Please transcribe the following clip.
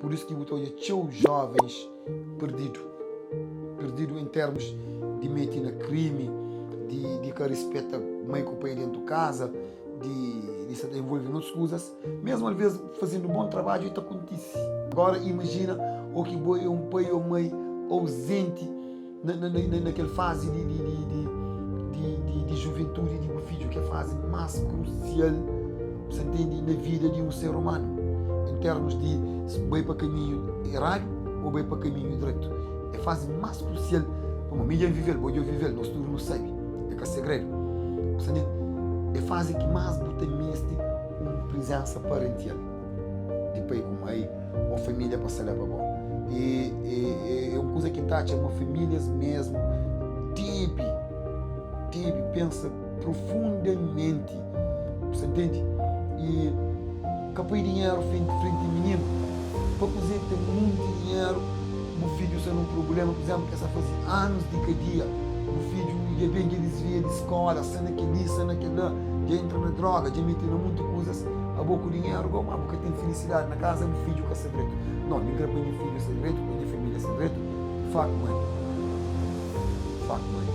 Pur isu ki bu ta odja txeu jovens perdidu, perdidu en termus di mete na krimi, di di ka rispeta mai ku pai dentu kaza, di di sa ta envolve na otus kuzas, mesmu alvês fazendu bon trabadju i ta kontise. Agora imajina o ki bo é un pai ô mai auzenti na na na na kel fazi di di di di di di di juventudi di bu fidju ki é fazi más krusial, bu sa ntende, na vida di un ser umanu, en termus di bai pa kaminhu eradu ô bai pa kaminhu dretu. É fazi más krusial pamodi mi dja N vive-l, bo dja vive-l, nos tudu nu sabe, é ka segredu. Bu sa ntende? É fazi ki más bu ta meste un prizensa parential di pai ku mai ô família pa sta la pa bo. E é un kuza ki N ta atxa ma famílias mesmu debe, debe pensa profundamenti, bu sta ntende? I ka poi dinheru frenti frenti mininu, pa kuzê ten munti dinheru, bu fidju sta nun prubléma, pur izénplu, ki es sta faze anus di kadia, bu fidju dja ben dja disvia di skóla, sta na kel-li, sta na kel-la, dja entra na dróga, dja mete na munti kuzas, abo ku dinheru gó, má bu ka ten filisidadi na kaza, bu fidju ka sta dretu. Nau, mi N kre pa nha fidju sta dretu, pa nha família sta dretu, fuck money, fuck money.